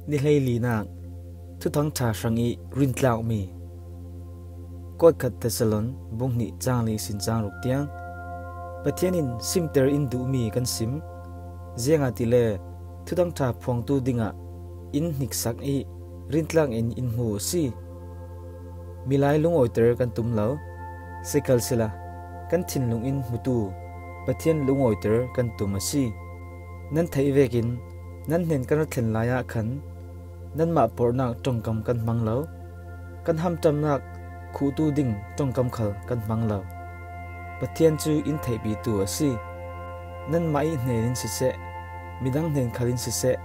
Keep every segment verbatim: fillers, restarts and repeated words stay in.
Ni hleilinak Thuthang ṭha hrangih rintlakmi. Kawtkhat Thesalon bung hnih cang li sin cang ruk tiang. Pathian in simter in duhmi kan sim. Ziangahtile Thuthang ṭha phuangtu dingah in hniksak ih rintlak in in hmu a si. Milai lungawiter kan tum lo, sikhalsehla kan thinlung in hmutu Pathian lungawiter kan tum a si. Nan theih vekin nan hnen kan ra thlen lai ah khan nanmah porhnak ṭongkam kan hmang lo, kan hamṭamnak khuhtu ding ṭongkam khal kan hmang lo. Pathian cu in theihpitu a si. Nanmah ih hnen in siseh, midang hnen khal in siseh,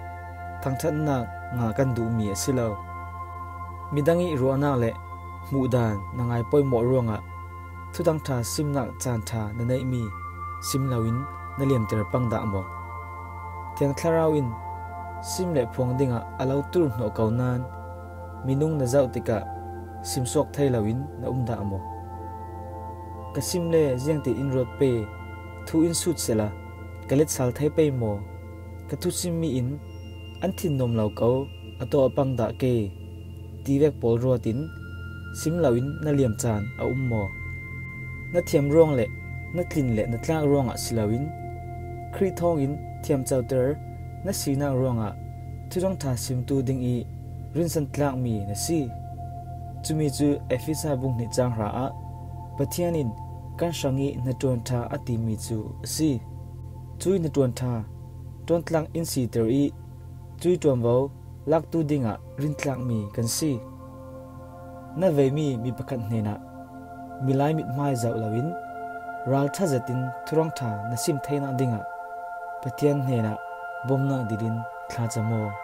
thangṭhatnak ngah kan duhmi a si lo. Midang ih ruahnak le hmuhdan na ngai poimawh ruangah Thuthang ṭha simnak caan ṭha na neihmi sim loin na liamter pang dah maw? Thiang Thlarau in sim le phuang dingah a lo turhnawh ko nain minung na zoh tikah simsuak thei loin na um dah maw? Ka sim le ziangtin in ruat pe, thu in sut sehla ka letsal thei pei maw? Ka thusimmi in an thin nuam lo ko, a tawh a pang dah ke, ti vek pawl ruatin sim loin na liam caan a um maw? Na thiam ruang le na tlin le na tlak ruangah si loin Khrih thawngin thiamcoter na sinak ruangah Thuthang ṭha simtu dingih rinsan tlakmi na si. Cumi cu Efesa bung hnih cang hra ah Pathian in kan hrangih hnaṭuan ṭha a timi cu a si. Cuih hnaṭuan ṭha ṭuantlak in siter ih cuih ṭuanvo laktu dingah rintlakmi kan si. Na veimi mi pakhat hnenah milai mithmai zoh loin ralṭha zetin Thuthang ṭha na sim theinak dingah Pathian hnenah bawmhnak dilin thlacam aw.